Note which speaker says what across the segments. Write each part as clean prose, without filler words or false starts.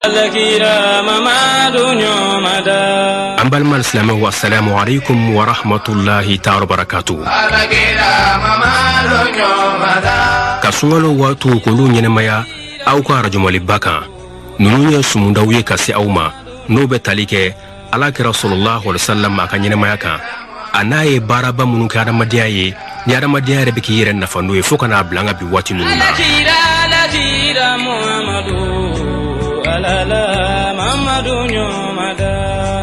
Speaker 1: An balima silamɛw, assalamu alaikum wa rahmatullahi ta'ala barakatuh. Ka sunkalo waatiw k'olu ɲɛnɛmaya aw ka arajomaliba kan, ninnu ye sumudaw ye ka se aw ma, n'o bɛ tali kɛ Ala kira sallallahu alaihi wasallam a ka ɲɛnɛmaya kan, a n'a ye baaraba minnu kɛ adamadenya ye, ni adamadenya yɛrɛ bɛ k'i yɛrɛ nafa n'o ye fo ka n'a bila an ka bi waati ninnu na.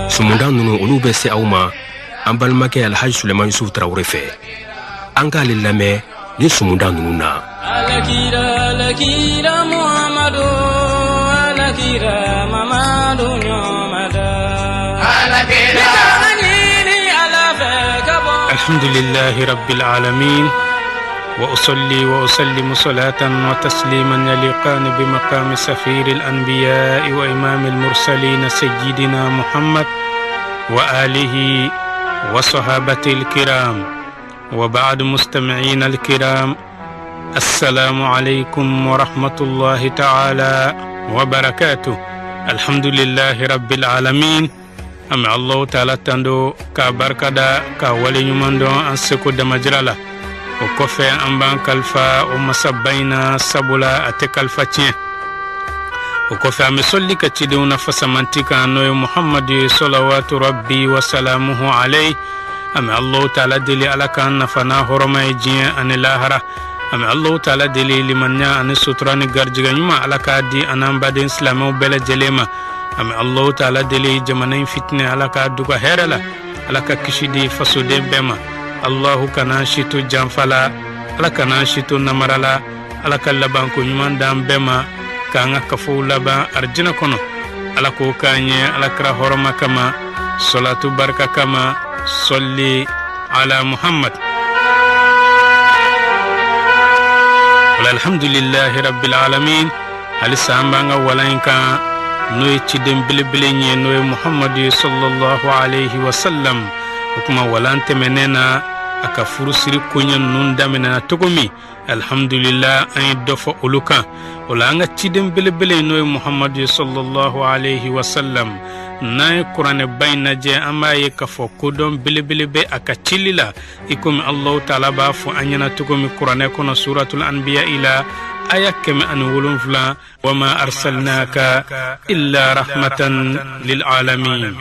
Speaker 1: Sumunda ninnu, olu bɛ se aw ma an balimakɛ Alhaji Suleiman Yusuf Tarawele fɛ. An k'ale lamɛn ni sumunda ninnu na.
Speaker 2: الحمد لله رب العالمين، وأصلي وأسلم صلاة وتسليما يليقان بمقام سفير الأنبياء وإمام المرسلين سيدنا محمد وآله وصحابته الكرام. وبعد، مستمعين الكرام، السلام عليكم ورحمة الله تعالى وبركاته. الحمد لله رب العالمين. An bɛ Allahu Taala tando k'a barikada, k'a waleɲuman dɔn an seko damajira la. O kɔfɛ, an b'an kalifa o masaba in na, sabula a tɛ kalifa tiɲɛ. O kɔfɛ, an bɛ sɔli ka cidenw na fasamanti kan, n'o ye Muhamadu ye, salawatu rabbi wa salamuhu alayhi. An bɛ Allahu Taala deli, Ala k'an nafa n'a hɔrɔma ye diɲɛ ani lahara. An bɛ Allahu Taala deli, limaniya ani sutura ni garijɛgɛ ɲuman, Ala k'a di an n'an baden silamɛw bɛɛ lajɛlen ma. An bɛ Allahu Taala deli, jamana in fitinɛ, Ala k'a duga hɛrɛ la, Ala ka kisi di fasoden bɛɛ ma. Allahu kana si to janfa la, Ala kana si to namara la. Ala ka labanko ɲuman d'an bɛɛ ma, k'an ka kafow laban arijinɛ kɔnɔ. Ala k'o k'an ye Ala kira hɔrɔma kama, sɔlatu barika kama, sɔli ala Muhammad. Alhamdulillahi rabbil alamin. Halisa an b'an ka walan in kan, n'o ye ciden belebele ye, n'o ye Muhammadu ye, sallallahu alaihi wasallam. O kuma, walan tɛmɛnen na, a ka furusiri koɲɛ ninnu daminɛna cogo min, alhamdulillah, an ye dɔ fɔ olu kan. O la, an ka ciden belebele, n'o ye Muhammadu ye, sallallahu alaihi wasallam, n'an ye kuranɛba in lajɛ, an b'a ye k'a fɔ kodɔn belebele bɛ a ka cili la, i komi Allahu Taala b'a fɔ an ɲɛna cogo min kuranɛ kɔnɔ, suratul anbiya ila aya 107: wama arsalnaka illa rahmatan lil alamin.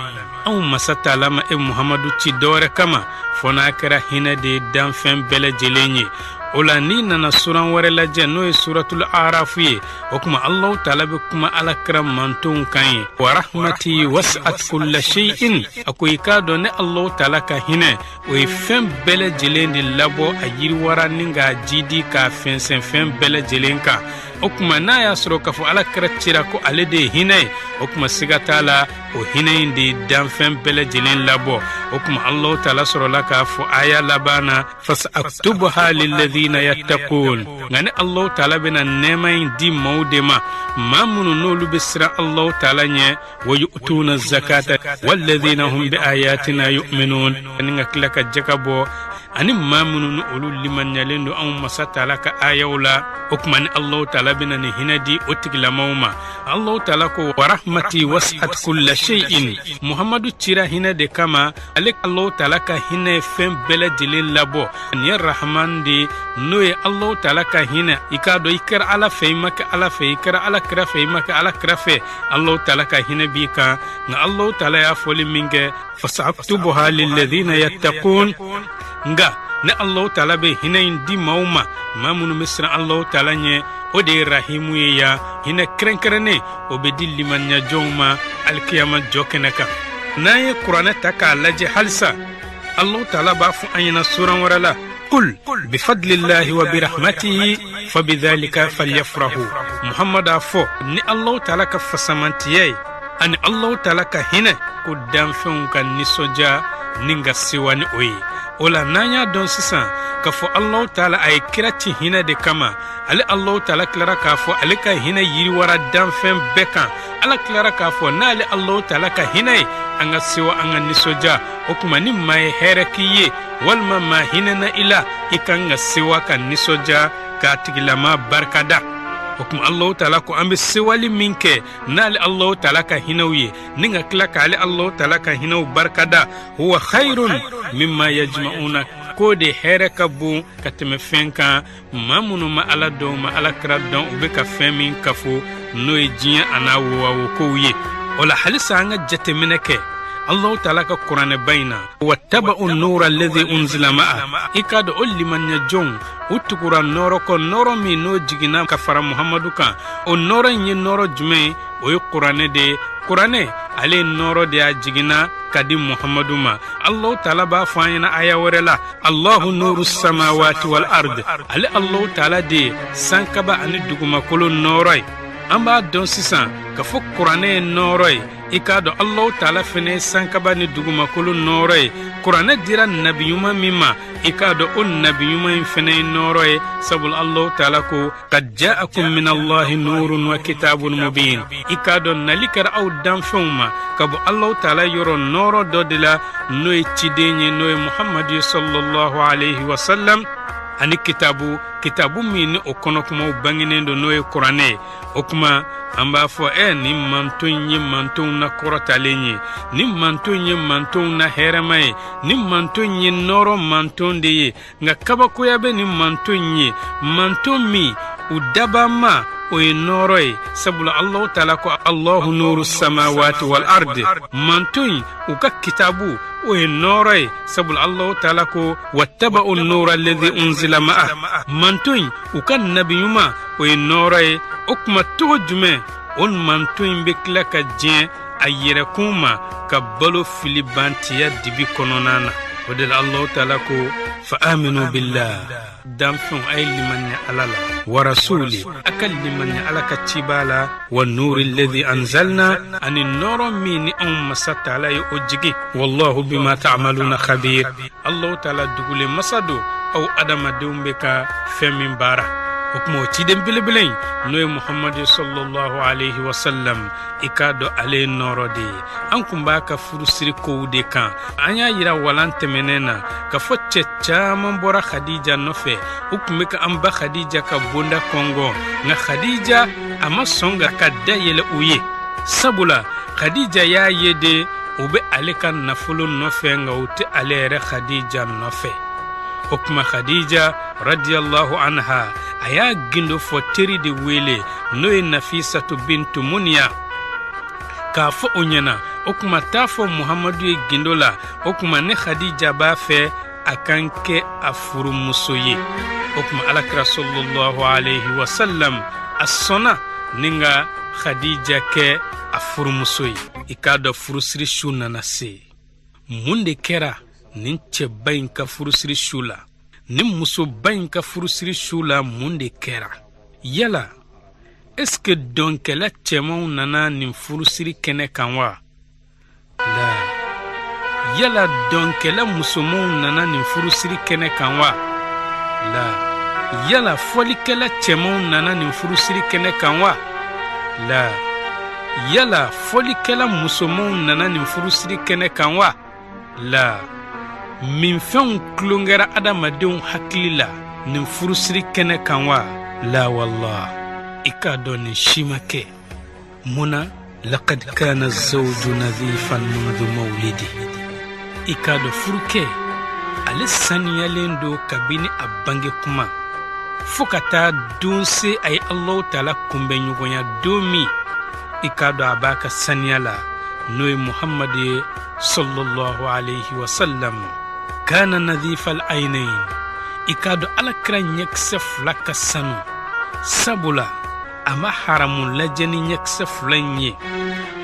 Speaker 2: Anw masa Taala ma e Muhamadu ci dɔwɛrɛ kama, fɔ n'a kɛra hinɛ de ye danfɛn bɛɛ lajɛlen ye. O la, n'i nana suran wɛrɛ lajɛ, n'o ye suratul Arafu ye, o kuma Allahu Taala bɛ kuma Alakira mantonw kan ye: wa rahmati was'at kulla shay'in. A ko i k'a dɔn, ne Allahu Taala ka hinɛ, o ye fɛn bɛɛ lajɛlen de labɔ, a yiriwara ni k'a jidi k'a fɛnsɛn fɛn bɛɛ lajɛlen kan. O kuma, n'a y'a sɔrɔ k'a fɔ Ala kira cira ko ale de ye hinɛ ye, o kuma siga t'a la, o hinɛ in de ye danfɛn bɛɛ lajɛlen labɔ. O kuma, Allahu Taala sɔrɔla k'a fɔ aya laban na: fasaktubuha lilladhina yattaqun. Nka ni Allahu Taala bɛna nɛɛma in di maaw de ma, maa minnu n'olu bɛ siran Allahu Taala ɲɛ, wa yu'tuna zakata walladhina hum bi ayatina yu'minun, ani ka tila ka jaka bɔ, ani maa minnu ni olu limaniyalen don anw masa Taala ka ayaw la. O kuma, ni Allahu Taala bɛna nin hinɛ di o tigilamaw ma. Allahu Taala ko: wa rahmati was'at kulla shay'in. Muhammadu cira hinɛ de kama. Ale Allahu Taala ka hinɛ ye fɛn bɛɛ lajɛlen labɔ. Nin ye Rahman de, n'o ye Allahu Taala ka hinɛ. I k'a dɔn, i kɛra Ala fɛ, i ma kɛ Ala fɛ, i kɛra Ala kira fɛ, i ma kɛ Ala kira fɛ, Allahu Taala ka hinɛ b'i kan. Nka Allahu Taala y'a fɔli min kɛ: fasaktubuha lilladhina yattaqun, nka ni Allahu Taala bɛ hinɛ in di maaw ma, maa minnu bɛ siran Allahu Taala ɲɛ, o de ye Rahimu ye. Yan hinɛ kɛrɛnkɛrɛnnen, o bɛ di limaniyajɔnw ma alikiyama jɔ kɛnɛ kan. N'an ye kuranɛ ta k'a lajɛ halisa, Allahu Taala b'a fɔ an ɲɛna suran wɛrɛ la: qul bifadlillahi wa birahmatihi fabidhalika falyafrahu. Muhammad a fɔ, ni Allahu Taala ka fasamantiya ye ani Allahu Taala ka hinɛ, ko danfɛnw ka nisɔndiya ni ka sewa ni o ye. O la, n'an y'a dɔn sisan k'a fɔ Allahu Taala a ye kira ci hinɛ de kama, ale Allahu Taala tilara k'a fɔ ale ka hinɛ yiriwara danfɛn bɛɛ kan, Ala tilara k'a fɔ n'ale Allahu Taala ka hinɛ ye, an ka sewa, an ka nisɔndiya. O kuma, ni maa ye hɛrɛ k'i ye, walima maa hinɛna i la, i kan ka sewa ka nisɔndiya k'a tigilama barikada. O tuma Alahu taala ko an bɛ sewali min kɛ n'ale Alahu taala ka hinɛw ye, ni ka tila k'ale Alahu taala ka hinɛw barikada, huwa khayrun mimma yajma'una, k'o de hɛrɛ ka bon ka tɛmɛ fɛn kan. Maa minnu ma Ala dɔn, ma Ala kira dɔn, u bɛ ka fɛn min kafo, n'o ye diɲɛ an'a wowawokow ye. O la halisa an ka jateminɛ kɛ Allahu taala ka kuranɛba in na, wattaba'u nura alladhi unzila ma'a, i k'a dɔn o limaniya jɔnw u tugura nɔɔrɔ kɔ, nɔɔrɔ min n'o jiginna ka fara Muhamadu kan. O nɔɔrɔ in ye nɔɔrɔ jumɛn ye? O ye kuranɛ de ye. Kuranɛ ale ye nɔɔrɔ de y'a jiginna ka di Muhamadu ma. Allahu taala b'a fɔ an ɲɛna aya wɛrɛ la, Allahu nuru samawati wal ard, ale Allahu taala de ye sankaba ani dugumakolo nɔɔrɔ ye. An b'a dɔn sisan k'a fɔ kuranɛ ye nɔɔrɔ ye. I k'a dɔn Allahu taala fɛnɛ ye sankaba ni dugumakolo nɔɔrɔ ye. Kuranɛ dira nabi ɲuman min ma, i k'a dɔn o nabi ɲuman in fɛnɛ ye nɔɔrɔ ye, sabula Allahu taala ko qad ja'akum min Allahi nurun wa kitabun mubin. I k'a dɔn nali kɛra aw danfɛnw ma ka bɔ Allahu taala yɔrɔ nɔɔrɔ dɔ de la, n'o ye ciden ye, n'o ye Muhamadu ye sallallahu alayhi wa sallam, ani kitabu, kitabu min ni o kɔnɔkumaw bangenen don, n'o ye kuranɛ ye. O tuma an b'a fɔ nin manton in ye mantonw na kɔrɔtalen ye, nin manton in ye mantonw na hɛrɛma ye, nin manton in ye nɔɔrɔ manton de ye. Nka kabakoya bɛ nin manton in ye, manton min u dabama o ye nɔɔrɔ ye, sabula Allahu taala ko Allahu nuru samawati wal ardi. Manton in u ka kitabu o ye nɔɔrɔ ye, sabula Allahu taala ko wattaba'u nura alladhi unzila ma'a. Manton in u ka nabi ɲuman o ye nɔɔrɔ ye. O tuma cogo jumɛn o manton in bɛ tila ka diɲɛ a yɛrɛkun ma ka balo filibantiya dibi kɔnɔna na? O de la Allahu taala ko fa aminu billah, danfɛnw a ye limaniya Ala la, wa rasuli, a ka limaniya Ala ka ciba la, wa nuri alladhi anzalna, ani nɔɔrɔ min ni anw masa taala ye o jigin, wallahu bima ta'maluna khabir. Allahu taala dugulen masa don aw adamadenw bɛ ka fɛn min baara. O tuma o ciden belebele in, n'o ye Muhamadu sallallahu alayhi wa sallam, i k'a dɔn ale ye nɔɔrɔ de ye. An kun b'a ka furusiri kow de kan. An y'a yira walan tɛmɛnen na k'a fɔ cɛ caman bɔra Khadija nɔfɛ, u kun bɛ ka an ba Khadija ka bonda kɔngɔ, nka Khadija a ma sɔn ka da yɛlɛ u ye, sabula Khadija y'a ye de u bɛ ale ka nafolo nɔfɛ, nka u tɛ ale yɛrɛ Khadija nɔfɛ. O tuma Khadija radiyallahu anha a y'a gindo fɔ teri de wele, n'o ye Nafisatu bintu Muniya, k'a fɔ o ɲɛna, o tuma t'a fɔ Muhamadu ye gindo la, o tuma ne Khadija b'a fɛ a kan kɛ a furumuso ye. O tuma alakira sallallahu alayhi wa sallam a sɔnna ni ka Khadija kɛ a furumuso ye. I k'a dɔn furusiri su nana se. Mun de kɛra nin cɛba in ka furusiri su la, nin musoba in ka furusiri su la? Mun de kɛra? Yala est-ce que dɔnkɛla cɛmanw nana nin furusiri kɛnɛ kan wa? La. Yala dɔnkɛla musomanw nana nin furusiri kɛnɛ kan wa? La. Yala fɔlikɛla cɛmanw nana nin furusiri kɛnɛ kan wa? La. Yala fɔlikɛla musomanw nana nin furusiri kɛnɛ kan wa? La. Minfɛnw tulonkɛra adamadenw hakili la nin furusiri kɛnɛ kan wa? La wallah, i k'a dɔn nin si ma kɛ. Mun na? Laqad kana zawju nadhifan mundu mawlidi. I k'a dɔn furukɛ ale saniyalen don kabini a bange kuma fo ka taa don se a ye Allahu taala kunbɛnɲɔgɔnya don min, i k'a dɔn a b'a ka saniya la, n'o ye Muhamadu ye sallallahu alayhi wa sallam. Kana nadhifal aynain, i k'a dɔn ala kira ɲɛkisɛ fila ka sanu, sabula a ma haramu lajɛ ni ɲɛkisɛ fila in ye.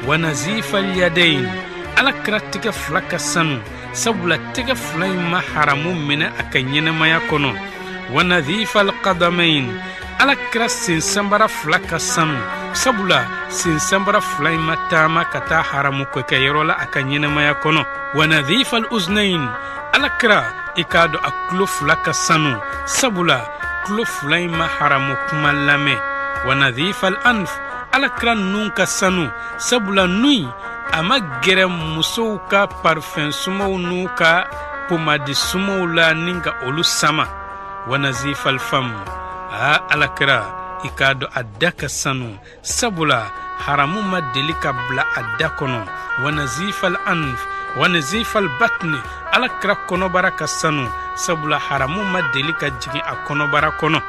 Speaker 2: Wa nazifal yadain, ala kira tɛgɛ fila ka sanu, sabula tɛgɛ fila in ma haramu minɛ a ka ɲɛnamaya kɔnɔ. Wa nazifal qadamain, ala kira sen sanbara fila ka sanu, sabula sen sanbara fila in ma taama ka taa haramu kɛkɛyɔrɔ la a ka ɲɛnamaya kɔnɔ. Wa nazifal uznain, ala kira i k'a dɔn a tulo fila ka sanu, sabula tulo fila in ma haramu kuma lamɛn. Wa nazifal anf, ala kira nun ka sanu, sabula nun in a ma gɛrɛ musow ka parfɛn sumaw n'u ka pomadi sumaw la ni ka olu sama. Wa nazifal fam, a ala kira I k'a dɔn a da ka sanu, sabula haramu ma deli ka bila a da kɔnɔ. Wa nazifal anf wa nazifal batni, Ala kira kɔnɔbara ka sanu, sabula haramu ma deli ka jigin a kɔnɔbara kɔnɔ.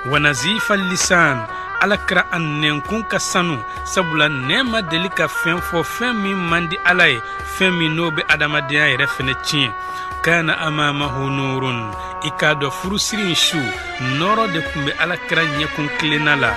Speaker 2: Wa nazifal lisan, Ala kira a nɛnkun ka sanu, sabula nɛn ma deli ka fɛn fɔ fɛn min man di Ala ye, fɛn min n'o bɛ adamadenya yɛrɛ fɛnɛ tiɲɛ. Kana amamahu nurun, i k'a dɔn furusiri in su nɔɔrɔ de tun bɛ Ala kira ɲɛkun tilenna la.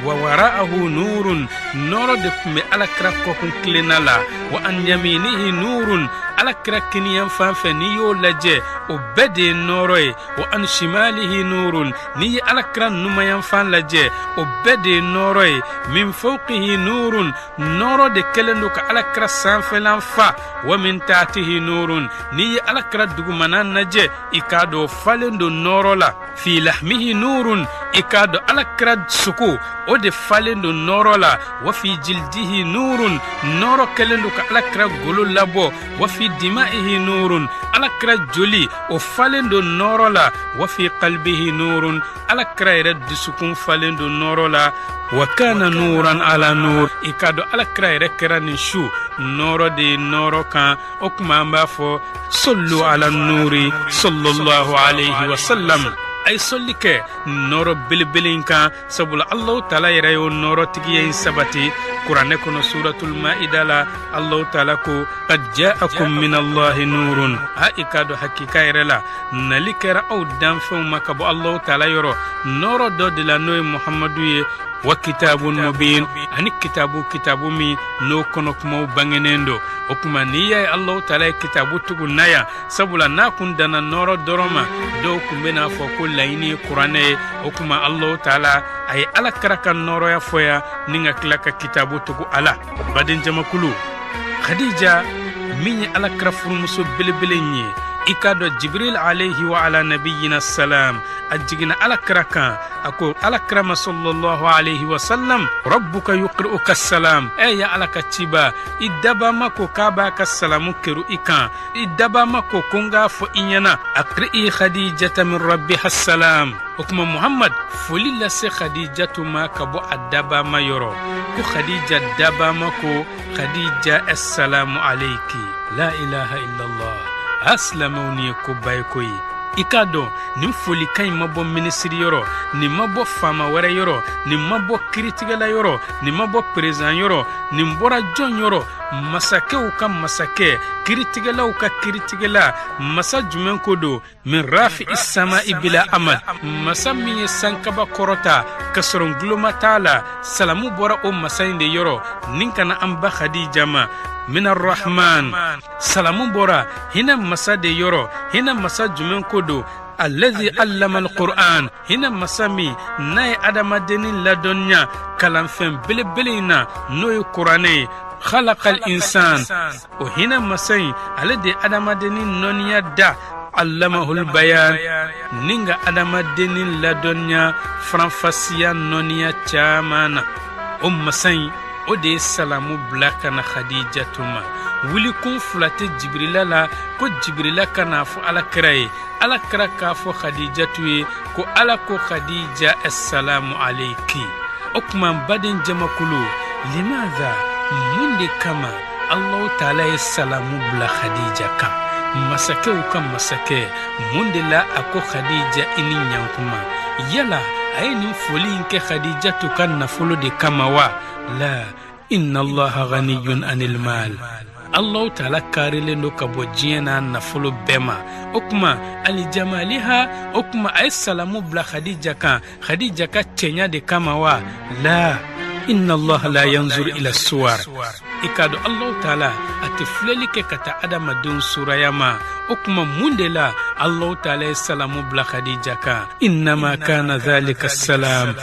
Speaker 2: Wa wara'ahu nurun, nɔɔrɔ de tun bɛ Ala kira kɔkun tilenna la. Wa an yaminihi nurun, Ala kira kiniyan fan fɛ n'i y'o lajɛ o bɛɛ de ye nɔɔrɔ ye. Wa an shimalihi nurun, n'i ye Ala kira numayan fan lajɛ o bɛɛ de ye nɔɔrɔ ye. Min fawqihi nurun, nɔɔrɔ de kɛlen don ka Ala kira sanfɛlan fa. Wa min taatihi nurun, n'i ye Ala kira dugumana lajɛ i k'a dɔn o falen don nɔɔrɔ la. Fi lahmihi nurun, i k'a dɔn Ala kira sogo o de falen don nɔɔrɔ la. Wa fi jildihi nurun, nɔɔrɔ kɛlen don ka Ala kira golo labɔ. Wa fi dimaihi nurun, Ala kira joli o falen don nɔɔrɔ la. Wa fi qalbihi nurun, Ala kira yɛrɛ dusukun falen don nɔɔrɔ la. Wa kana nuran ala nur, i k'a dɔn Ala kira yɛrɛ kɛra nin su nɔɔrɔ de ye nɔɔrɔ kan. O tuma an b'a fɔ sallu ala nuri sallallahu alayhi wa sallam, a ye sɔli kɛ nɔɔrɔ belebele in kan, sabula Alahu taala yɛrɛ y'o nɔɔrɔtigiya in sabati kuranɛ kɔnɔ suratul maida la. Alahu taala ko qad ja'akum min Allahi nurun, a i k'a dɔn hakika yɛrɛ la nali kɛra aw danfɛnw ma ka bɔ Alahu taala yɔrɔ nɔɔrɔ dɔ de la, n'o ye Muhamadu ye. Wa kitabun mubin, ani kitabu min n'o kɔnɔ kumaw bangenen don. O tuma n'i y'a ye Alahu taala ye kitabu tugu na yan, sabula n'a kun danna nɔɔrɔ dɔrɔn ma, dɔw kun bɛn'a fɔ ko laɲini ye kuranɛ ye. O tuma Alahu taala a ye Ala kira ka nɔɔrɔya fɔ yan ni ka tila ka kitabu tugu a la. Baden jamakulu, Khadija min ye Ala kira furumuso belebele in ye, i k'a dɔn Jibril alayhi wa ala nabiyina salam a jiginna Ala kira kan, a ko Ala kira ma sallallahu alayhi wa sallam, rabbuka yuqri'uka salam, e ya Ala ka ciba, i dabama ko k'a b'a ka salamu keru i kan, i dabama ko ko n k'a fɔ i ɲɛna, aqri'i Khadijata min rabbiha salam. O tuma Muhammad foli lase Khadijatu ma ka bɔ a dabama yɔrɔ, ko Khadija dabama ko Khadija assalamu alayki, la ilaha illallah. A silamɛw, nin ye koba ye koyi. I k'a dɔn nin folikan in ma bɔ minisiri yɔrɔ, nin ma bɔ faama wɛrɛ yɔrɔ, nin ma bɔ kiritigɛla yɔrɔ, nin ma bɔ perezidan yɔrɔ, nin bɔra jɔn yɔrɔ? Masakɛw ka masakɛ, kiritigɛlaw ka kiritigɛla, masa jumɛn ko don? Min rafi isama'i bila amad, masa min ye sankaba kɔrɔta ka sɔrɔ guloma t'a la, salamu bɔra o masa in de yɔrɔ nin ka na an ba Khadija ma. Min arrahman, salamu bɔra hinɛ masa de yɔrɔ, hinɛ masa jumɛn ko don? Alladhi allama alquran, hinɛ masa min n'a ye adamadennin ladɔnniya kalanfɛn belebele in na, n'o ye kuranɛ ye. Khalaqal insan, o hinɛ masa in ale de ye adamadennin nɔniya da. Allamahul bayan, ni ka adamadennin ladɔnniya faranfasiya nɔniya caman na, o masa in o de ye salamu bila ka na Khadijatu ma. Wulikun fila tɛ Jibirila la ko Jibirila ka n'a fɔ Ala kira ye, Ala kira k'a fɔ Khadijatu ye ko Ala ko Khadija assalamu alayki. O tuma baden jamakulu, limadha, mun de kama Allahu taala ye salamu bila Khadija kan, masakɛw ka masakɛ? Mun de la a ko Khadija i ni ɲankuma? Yala a ye nin foli in kɛ Khadijatu ka nafolo de kama wa? La, inna Allaha ghaniyun anil mal, Allahu taala kaarilen don ka bɔ diɲɛ n'a nafolo bɛɛ ma. O tuma alijamaliha, o tuma a ye salamu bila Khadija kan Khadija ka cɛɲa de kama wa? La, inna Allaha la yanzuru ila suwar, i k'a dɔn Allahu taala a tɛ filɛli kɛ ka taa adamadenw suraya ma. O tuma mun de la Allahu taala ye salamu bila Khadija kan? Innama kana dhalika salam,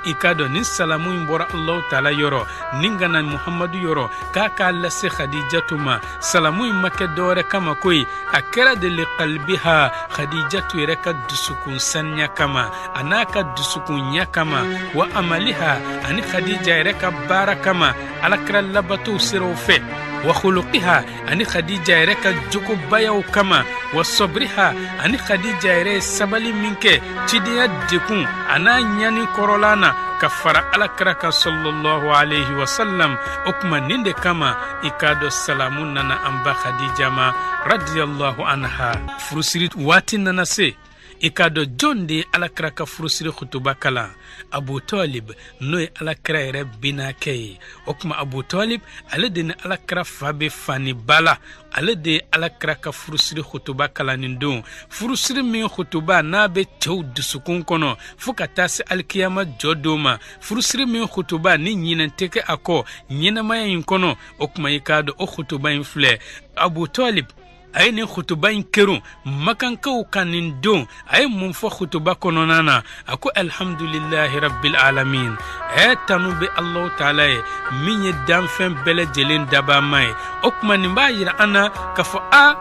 Speaker 2: i k'a dɔn nin salamu in bɔra Allahu taala yɔrɔ nin ka na Muhamadu yɔrɔ k'a k'a lase Khadijatu ma. Salamu in ma kɛ dɔwɛrɛ kama koyi, a kɛra de li qalbiha, Khadijatu yɛrɛ ka dusukun saniya kama, a n'a ka dusukun ɲɛ kama, wa amaliha, ani Khadija yɛrɛ ka baara kama alakira labatow siraw fɛ, wa khuluqiha, ani Khadija yɛrɛ ka jogobayaw kama. Wa sɔbiriha, ani Khadija yɛrɛ ye sabali min kɛ cidenya dekun a n'a ɲani kɔrɔla na ka fara ala kira kan sallallahu alaihi wasallam. O kuma nin de kama, i k'a dɔn, salamu nana an ba Khadija ma radiyallahu anha. Furusiri waati nana se. I k'a dɔn, jɔn de ye alakira ka furusiri kutuba kalan? Abu Talib, n'o ye alakira yɛrɛ binakɛ ye. O tuma Abu Talib, ale de ni alakira fa bɛ fani ba la, ale de ye alakira ka furusiri kutuba kalan nin don. Furusiri min kutuba n'a bɛ cɛw dusukun kɔnɔ fo ka taa se alikiyama jɔ don ma, furusiri min kutuba ni ɲinɛ tɛ kɛ a kɔ ɲɛnamaya in kɔnɔ. O tuma i k'a dɔn, o kutuba in filɛ. Abu Talib, a ye nin kutuba in kerun makankaw kan nin don. A ye mun fɔ kutuba kɔnɔna na? A ko: alhamdulilahi rabbil alamin, ɛ tanu bɛ Alahu taala ye min ye danfɛn bɛɛ lajɛlen dabama ye. O tuma nin b'a yira an na k'a fɔ a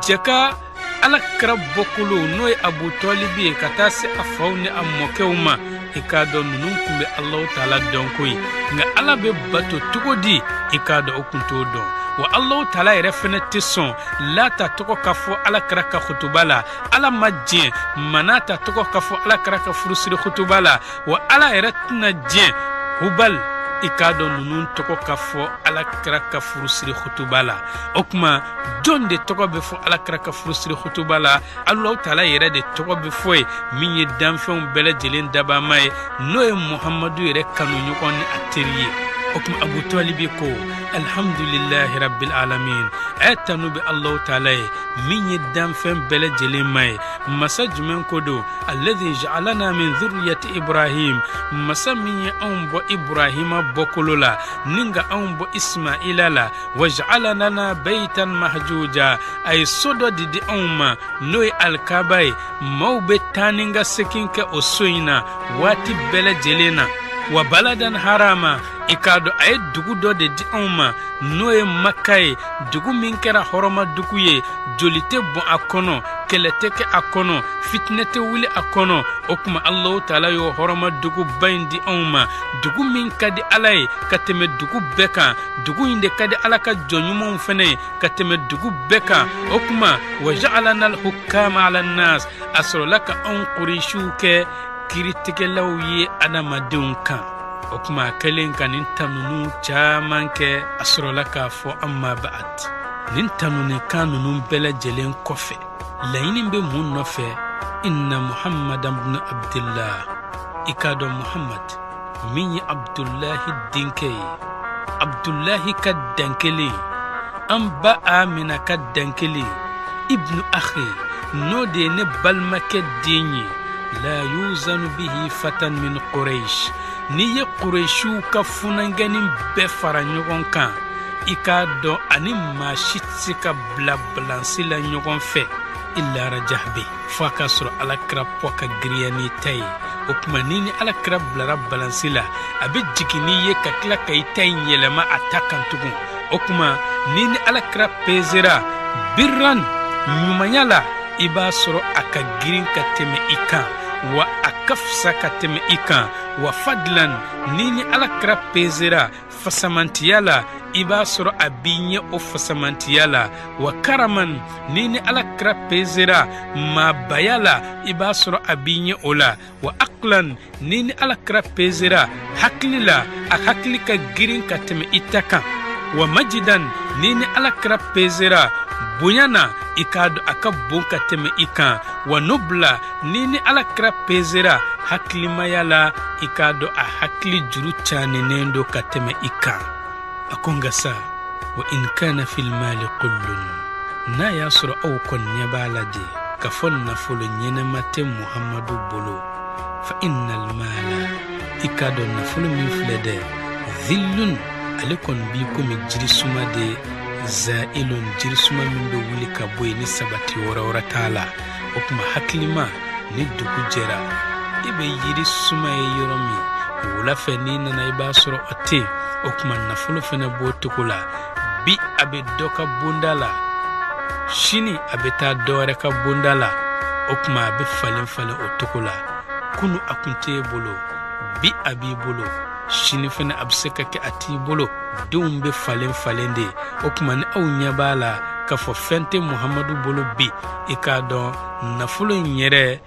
Speaker 2: jɛ ka ala kira bɔkolo, n'o ye Abu Tɔlibi ye, ka taa se a faw ni a mɔkɛw ma, i k'a dɔn ninnu tun bɛ Alahu taala dɔn koyi, nka Ala bɛ bato cogo di, i k'a dɔn o tun t'o dɔn. Wa Alahu taala yɛrɛ fɛnɛ tɛ sɔn Lata tɔgɔ ka fɔ ala kira ka kutuba la. Ala ma diɲɛ Manata tɔgɔ ka fɔ ala kira ka furusiri kutuba la. Wa Ala yɛrɛ tɛna diɲɛ Hubal, i k'a dɔn ninnu tɔgɔ ka fɔ ala kira ka furusiri kutuba la. O tuma jɔn de tɔgɔ bɛ fɔ ala kira ka furusiri kutuba la? Alahu taala yɛrɛ de tɔgɔ bɛ fɔ ye, min ye danfɛnw bɛɛ lajɛlen dabama ye, n'o ye Muhamadu yɛrɛ kanuɲɔgɔn ni a teri ye. O tuma Abu Talibi ko: alhamdulilahi rabbil alamin, ɛ tanu bɛ Alahu taala ye min ye danfɛn bɛɛ lajɛlen ma ye. Masa jumɛn ko don? Alladhi ja'alana min dhurriyyati Ibrahim, masa min ye anw bɔ Ibrahima bɔkolo la ni ka anw bɔ Ismaila la. Wa ja'ala lana baytan mahjuja, a ye so dɔ de di anw ma, n'o ye Alikaba ye. Maaw bɛ taa ni ka segin kɛ o so in na waati bɛɛ lajɛlen na. Wa baladan harama, i k'a dɔn a ye dugu dɔ de di anw ma, n'o ye Maka ye, dugu min kɛra hɔrɔma dugu ye, joli tɛ bɔn a kɔnɔ, kɛlɛ tɛ kɛ a kɔnɔ, fitinɛ tɛ wuli a kɔnɔ. O tuma Alahu taala y'o hɔrɔma duguba in di anw ma, dugu min ka di Ala ye ka tɛmɛ dugu bɛɛ kan. Dugu in de ka di Ala ka jɔn ɲumanw fɛnɛ ye ka tɛmɛ dugu bɛɛ kan. O tuma wa ja'alana al-hukama ala nas, a sɔrɔla ka anw Kuresiw kɛ kiiritigɛlaw ye adamadenw kan. O tuma a kɛlen ka nin tanunu caman kɛ, a sɔrɔla k'a fɔ: amma ba'ad, nin tanunikan ninnu bɛɛ lajɛlen kɔfɛ, laɲini bɛ mun nɔfɛ? Inna Muhammadan ibn Abdullah, i k'a dɔn Muhammad min ye Abdulahi denkɛ ye, Abdulahi ka dan kelen, an ba Amina ka dan kelen, ibnu akhi, n'o de ye ne balimakɛ den ye, la yuzanu bihi fatan min Quraish, n'i ye Quraishiw ka funankɛnin bɛɛ fara ɲɔgɔn kan, i k'a dɔn ani maa si tɛ se ka bila balansi la ɲɔgɔn fɛ, illa rajahbe, fo a k'a sɔrɔ alakira pɔ ka giriya n'i ta ye. O tuma ni ni alakira bilara balansi la, a bɛ jigin n'i ye ka tila ka i ta in yɛlɛma a ta kan tugun. O tuma ni ni alakira pezera birran, ɲumanya la, i b'a sɔrɔ a ka girin ka tɛmɛ i kan, wa a ka fisa ka tɛmɛ i kan. Wa fadlan, ni ni alakira pezera fasamantiya la, i b'a sɔrɔ a b'i ɲɛ o fasamantiya la. Wa karaman, ni ni alakira pezera maabaya la, i b'a sɔrɔ a b'i ɲɛ o la. Wa aklan, ni ni alakira pezera hakili la, a hakili ka girin ka tɛmɛ i ta kan. Wa majidan, ni ni alakira pezera bonya na, i k'a dɔn a ka bon ka tɛmɛ i kan. Wa nubla, ni ni alakira pezera hakilimaya la, i k'a dɔn a hakili juru caninen don ka tɛmɛ i kan. A ko: nka sa, wa in kana fil mali qullun, n'a y'a sɔrɔ aw kɔni ɲɛ b'a la de k'a fɔ nafolo ɲɛnɛma tɛ Muhamadu bolo, fa innal mala, i k'a dɔn nafolo min filɛ dɛ, zillun, ale kɔni b'i komi jirisuma de, zailun, jirisuma min bɛ wuli ka bɔ yen ni sabati wɛrɛ wɛrɛ t'a la. O tuma hakilima, ni dugu jɛra, i bɛ yiri suma ye yɔrɔ min, wula fɛ n'i nana, i b'a sɔrɔ o tɛ yen. O tuma nafolo fɛnɛ b'o cogo la. Bi a bɛ dɔ ka bonda la, sini a bɛ taa dɔ wɛrɛ ka bonda la. O tuma a bɛ falen falen o cogo la. Kunu a kun t'e bolo, bi a b'i bolo, sini fɛnɛ a bɛ se ka kɛ a t'i bolo. Denw bɛ falen falen de. O tuma ni aw ɲɛ b'a la k'a fɔ fɛn tɛ Muhamadu bolo bi. I k'a dɔn nafolo in yɛrɛ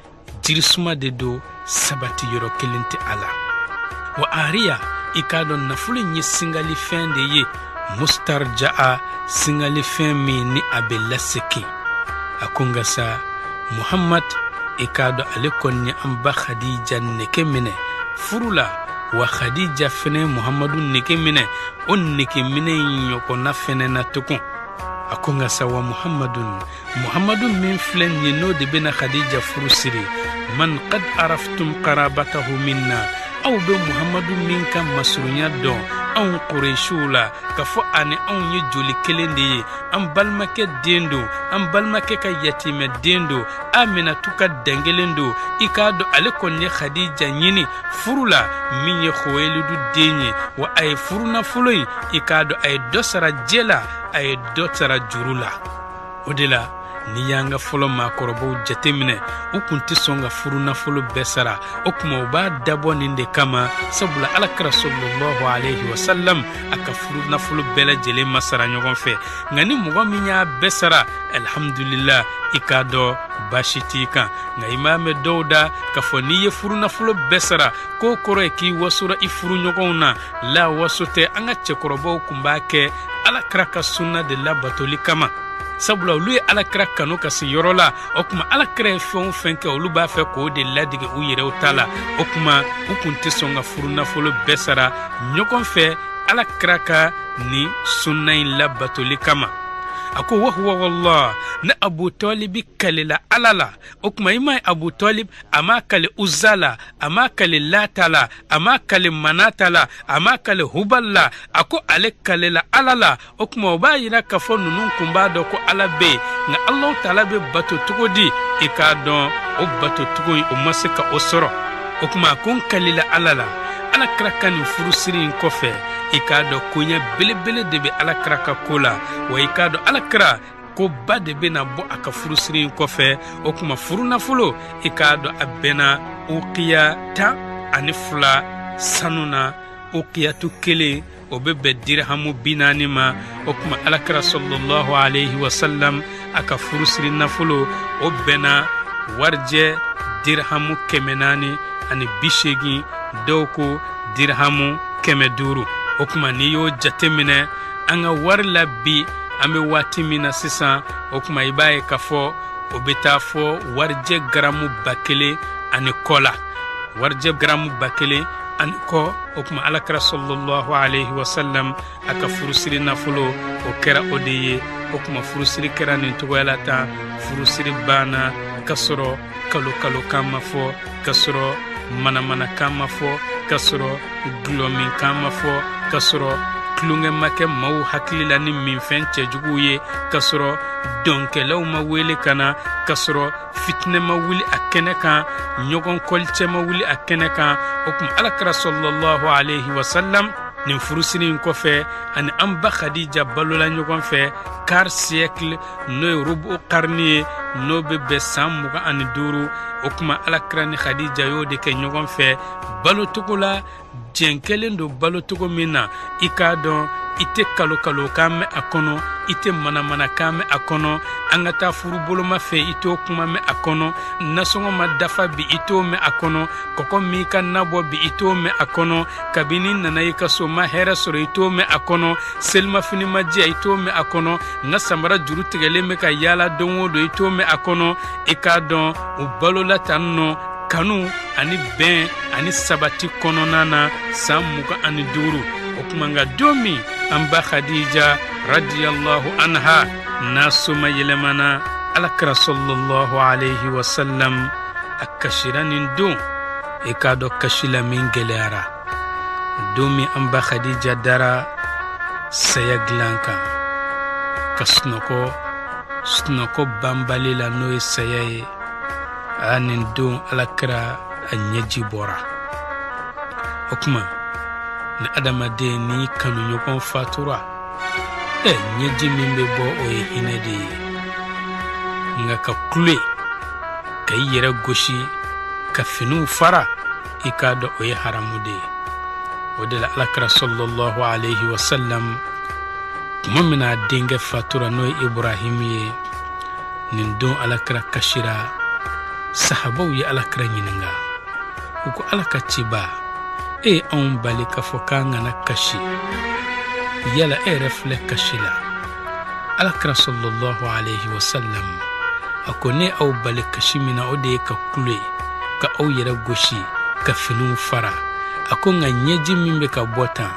Speaker 2: jirisuma de don, sabati yɔrɔ kelen tɛ a la. Wa ariya, i k'a dɔn nafolo in ye singalifɛn de ye, mustarja'a, singalifɛn min ni a bɛ lasegin. A ko nka sa Muhammad, i k'a dɔn ale kɔni ye an ba Khadija nege minɛ furu la, wa Khadija fɛnɛ Muhammadu nege minɛ, o nege minɛ in ɲɔgɔnna fɛnɛ na tugun. A ko nka sa wa Muhammadun, Muhammadu min filɛ nin ye, n'o de bɛna Khadija furu siri, man qad araftum qarabatahu minna, aw bɛ Muhammadu min ka masurunya dɔn anw Kuresiw la, k'a fɔ a ni anw ye joli kelen de ye, an balimakɛ den don, an balimakɛ ka yatimɛ den don, Aminatu ka dɛnkelen don. I k'a dɔn ale kɔni ye Khadija ɲini furu la, min ye Khuwailidu den ye, wa a ye furunafolo in, i k'a dɔn a ye dɔ sara jɛ la, a ye dɔ sara juru la. O de la n'i y'an ka fɔlɔ maakɔrɔbaw jateminɛ, u kun tɛ sɔn ka furunafolo bɛɛ sara. O tuma u b'a dabɔ nin de kama, sabula alakira sallallahu alaihi wasallam a ka furunafolo bɛɛ lajɛlen ma sara ɲɔgɔn fɛ. Nka ni mɔgɔ min y'a bɛɛ sara, alhamdulillah, i k'a dɔn baasi t'i kan. Nka i m'a mɛn dɔw da k'a fɔ n'i ye furunafolo bɛɛ sara k'o kɔrɔ ye k'i wasora i furuɲɔgɔnw na. La, waso tɛ. An ka cɛkɔrɔbaw kun b'a kɛ alakira ka sunna de labatoli kama, sabula olu ye alakira kanu ka se yɔrɔ la. O tuma alakira ye fɛn o fɛn kɛ, olu b'a fɛ k'o de ladege u yɛrɛw ta la. O tuma u kun tɛ sɔn ka furunafolo bɛɛ sara ɲɔgɔn fɛ alakira ka nin sunna in labatoli kama. A ko wahuwa wallah, ne Abu Talibi kalela Ala la. O tuma i m'a ye Abu Talib a m'a kale Uzza la, a m'a kale Lata la, a m'a kale Manata la, a m'a kale Hubal la, a ko ale kalela Ala la. O tuma o b'a yira k'a fɔ ninnu kun b'a dɔn ko Ala bɛ yen, nka Alahu taala bɛ bato cogo di, i k'a dɔn o bato cogo in o ma se ka o sɔrɔ. O tuma a ko n kalela Ala la. Alakira ka nin furusiri in kɔfɛ, i k'a dɔn koɲɛ belebele de bɛ alakira ka ko la, wa i k'a dɔn alakira koba de bɛna bɔ a ka furusiri in kɔfɛ. O tuma furunafolo, i k'a dɔn a bɛnna ukiya 12 sanu na, ukiyatu kelen o bɛ bɛn dirhamu 40 ma. O tuma alakira sallallahu alaihi wasallam a ka furusiri nafolo o bɛnna warijɛ dirhamu 480, dɔw ko dirhamu 500. O tuma n'i y'o jateminɛ an ka wari la bi, an bɛ waati min na sisan, o tuma i b'a ye k'a fɔ o bɛ taa fɔ warijɛ garamu 1000 ani kɔ la, warijɛ garamu 1000 ani kɔ. O tuma alakira sallallahu alaihi wasallam a ka furusiri nafolo o kɛra o de ye. O tuma furusiri kɛra nin cogoya la tan. Furusiri banna k'a sɔrɔ kalo kalo kan ma fɔ, k'a sɔrɔ manamanakan ma fɔ, k'a sɔrɔ gulɔminkan ma fɔ, k'a sɔrɔ tulonkɛ ma kɛ maaw hakili la ni minfɛn cɛjuguw ye, k'a sɔrɔ dɔnkɛlaw ma wele ka na, k'a sɔrɔ fitinɛ ma wuli a kɛnɛ kan, ɲɔgɔn kɔlicɛ ma wuli a kɛnɛ kan. O tuma alakira sallallahu alaihi wasallam nin furusiri in kɔfɛ, ani an ba Khadija balola ɲɔgɔn fɛ quart siècle, n'o ye rubu karni ye, n'o bɛ bɛn san 25. O tuma alakira ni Khadija y'o de kɛ ɲɔgɔn fɛ balocogo la, jɛn kɛlen don balocogo min na, i k'a dɔn i tɛ kalo kalo kan mɛn a kɔnɔ, i tɛ manamanakan mɛn a kɔnɔ, an ka taa furu boloma fɛ i t'o kuma mɛn a kɔnɔ, nasɔngɔ ma dafa bi i t'o mɛn a kɔnɔ, kɔkɔ m'i ka na bɔ bi i t'o mɛn a kɔnɔ, kabini nana i ka so ma hɛrɛ sɔrɔ i t'o mɛn a kɔnɔ, selimafini ma diya i t'o mɛn a kɔnɔ, n ka samara juru tigɛlen bɛ ka yaala don o don i t'o mɛn a kɔnɔ. I k'a dɔn u balola tan nɔ kanu ani bɛn ani sabati kɔnɔna na san 25. O tuma nka don min an ba Khadija radiyallahu anha n'a soma yɛlɛmana, alakira sallallahu alaihi wasallam a kasira nin don. I k'a dɔn kasi la min gɛlɛyara don min an ba Khadija dara saya dilan kan ka sunɔgɔ sunɔgɔ banbali la, n'o ye saya ye. A nin don alakira a ɲɛji bɔra. O tuma ni adamaden ni kanuɲɔgɔn fatura, ɲɛji min bɛ bɔ o ye hinɛ de ye. Nka ka kule ka i yɛrɛ gosi ka finiw fara, i k'a dɔn o ye haramu de ye. O de la alakira sallallahu alaihi wasallam Tuma min na a denkɛ fatura, n'o ye Ibrahimu ye, nin don Alakira kasira. Sahabaw ye Alakira ɲininka, u ko: "Ala ka ciba, e ye anw bali k'a fɔ k'an kana kasi, yala e yɛrɛ filɛ kasi la?" Alakira sallallahu alaihi wasallam a ko: "Ne aw bali kasi min na, o de ye ka kule, ka aw yɛrɛ gosi, ka finiw fara." A ko: "Nka ɲɛji min bɛ ka bɔ tan,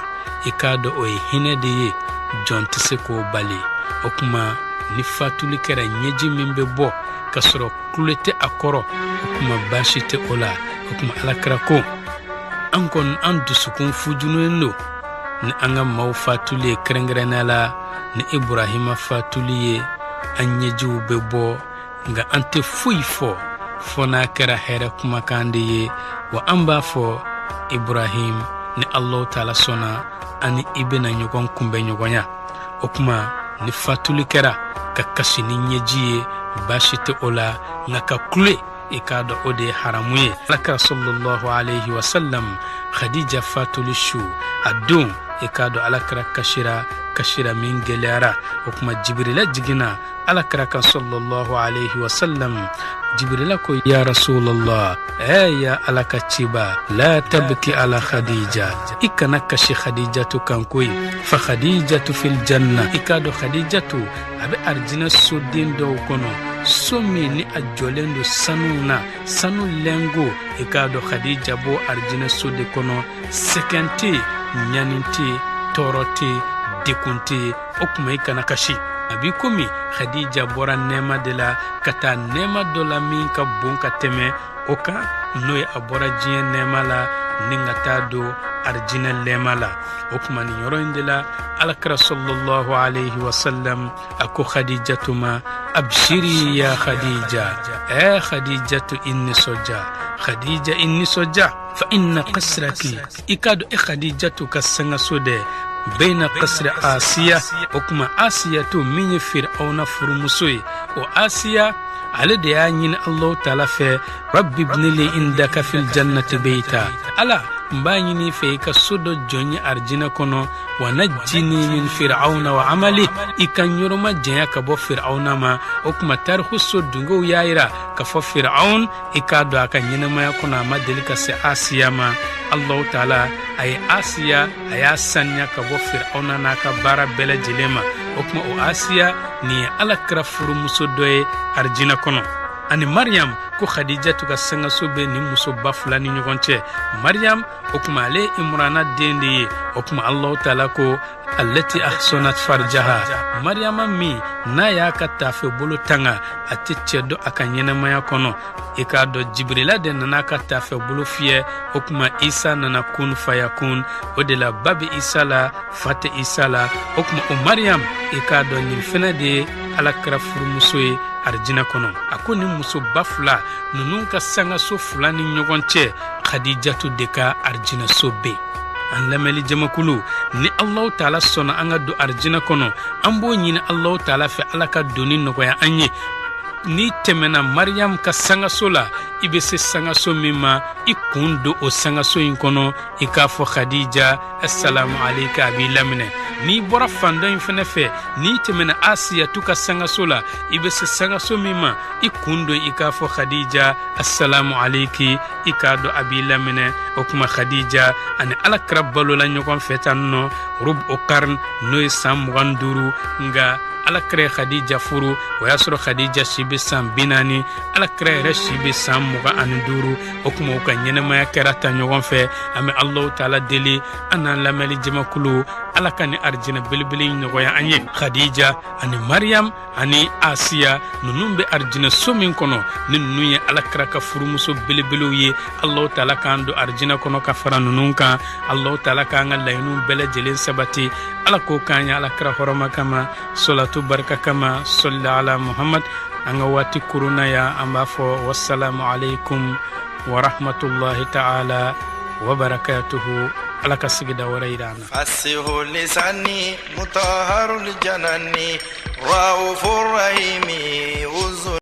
Speaker 2: i k'a dɔn o ye hinɛ de ye, jɔn tɛ se k'o bali." O kuma, ni fatuli kɛra, ɲɛji min bɛ bɔ ka sɔrɔ kule tɛ a kɔrɔ, o kuma baasi tɛ o la. O kuma Alakira ko: "An kɔni, an dusukun fujunen don ni an ka maaw fatuli ye, kɛrɛnkɛrɛnnenya la ni Iburahima fatuli ye. An ɲɛjiw bɛ bɔ, nka an tɛ foyi fɔ fɔ n'a kɛra hɛrɛ kumakan de ye. Wa an b'a fɔ Iburahim, ni Alahu Taala sɔnna, ani i bɛna ɲɔgɔn kunbɛn ɲɔgɔnya." O kuma, ni fatuli kɛra ka kasi ni ɲɛji ye, baasi tɛ o la, nka ka kule, i k'a dɔn o de ye haramu ye. Alakira sallallahu alaihi wasallam, Khadija fatuli su, a don, i k'a dɔn Alakira kasira, kasira min gɛlɛyara. O kuma Jibirila jiginna Alakira kan sallallahu alaihi wasallam. Jibirila ko: "Ya Rasulallah, ɛ ya Ala ka ciba, la tabki ala Khadija, i kana kasi Khadijatu kan koyi. Fa Khadijatu fil janna, i k'a dɔn Khadijatu a bɛ arijinɛ soden dɔw kɔnɔ, so min ni a jɔlen don sanu na, sanu lɛngo. I k'a dɔn Khadija b'o arijinɛ so de kɔnɔ, sɛgɛn tɛ yen, ɲani tɛ yen, tɔɔrɔ tɛ yen, dekun tɛ yen. O tuma i kana kasi. A b'i komi Khadija bɔra nɛɛma de la ka taa nɛɛma dɔ la min ka bon ka tɛmɛ o kan, n'o ye a bɔra diɲɛ nɛɛma la ni ka taa don arijinɛ lɛma la." O tuma nin yɔrɔ in de la, Alakira sallallahu alaihi wasallam a ko Khadijatu ma: "Abshiri ya Khadija, ɛ Khadijatu, i nisɔndiya. Khadija, i nisɔndiya. Fa inna qasraki, i k'a dɔn e Khadijatu ka sangaso dɛ, bɛna qasri Asiya." O kuma Asiyatu min ye Firawuna furumuso ye, o Asiya, ale de y'a ɲini Allahu Taala fɛ: "Rabbi ibnili indaka fil jannati beyta, Ala, n b'a ɲini fɛ i ka so dɔ jɔ n ye arijinɛ kɔnɔ. Wa najjini min Firawuna wa amali, i ka n yɔrɔma janya ka bɔ Firawuna ma." O kuma tariku so dungew y'a yira k'a fɔ Firawun, i k'a dɔn a ka ɲɛnamaya kɔnɔ, a ma deli ka se Asiya ma. Allahu Taala a ye Asiya, a y'a saniya ka bɔ Firawuna n'a ka baara bɛɛ lajɛlen ma. O kuma o Asiya nin ye Ala kira furumuso dɔ ye arijinɛ kɔnɔ. Ani Mariyam, ko Khadijatu ka sangaso bɛ nin musoba fila ni ɲɔgɔn cɛ. Mariyam, o kuma ale ye Imurana den de ye. O kuma Allahu Taala ko: "Allati ahsanat farjaha", Mariyama min n'a y'a ka taafe bolo tanga, a tɛ cɛ dɔn a ka ɲɛnamaya kɔnɔ. I k'a dɔn Jibirila de nana ka taafe bolo fiyɛ. O kuma Isa nana kun fayakun, o de la ba bɛ Isa la, fa tɛ Isa la. O kuma o Mariyam, i k'a dɔn nin fɛnɛ de ye Ala kira furumuso ye arijinɛ kɔnɔ. A ko nin musoba fila ninnu ka sangaso fila ni ɲɔgɔn cɛ, Khadijatu de ka arijinɛso bɛ yen. An lamɛnli jamakulu, ni Alahu Taala sɔnna an ka don arijinɛ kɔnɔ, an b'o ɲini Alahu Taala fɛ, Ala ka donni nɔgɔya an ye. N'i tɛmɛna Mariyamu ka sangaso la, i bɛ se sangaso min ma, i kun don o sangaso in kɔnɔ, i k'a fɔ: "Khadija, assalamu alayka", a b'i laminɛ. N'i bɔra fan dɔ in fɛnɛ fɛ, n'i tɛmɛna Asiyatu ka sangaso la, i bɛ se sangaso min ma, i kun don, i k'a fɔ: "Khadija, assalamu alayki", i k'a dɔn a b'i laminɛ. O kuma Khadija ani Ala kira balola ɲɔgɔn fɛ tan nɔ rub o karn, n'o ye san 25. Nka Ala kira ye Khadija furu, o y'a sɔrɔ Khadija si bɛ san 40, Ala kira yɛrɛ si bɛ san 25. O kuma u ka ɲɛnamaya kɛra ta ɲɔgɔn fɛ. An bɛ Alahu Taala deli, an n'an lamɛnli jamakulu, Ala ka ni arijinɛ belebele in nɔgɔya an ye. Khadija ani Mariam ani Asiya ninnu bɛ arijinɛ so min kɔnɔ, ni ninnu ye Ala kira ka furumuso belebelew ye, Alahu Taala k'an don arijinɛ kɔnɔ ka fara ninnu kan. Alahu Taala k'an ka laɲiniw bɛɛ lajɛlen sabati. Ala k'o k'an ye Ala kira hɔrɔma kama, solatu barika kama, sɔli ala Muhammad. An ka waati kurunna yan, an b'a fɔ wasalamu alaikum wa rahmatullahi ta'ala wa barakatuhu. Ala ka sigida wɛrɛ yira an na.
Speaker 3: فسه لساني مطهر الجنان رؤوف الرحيم.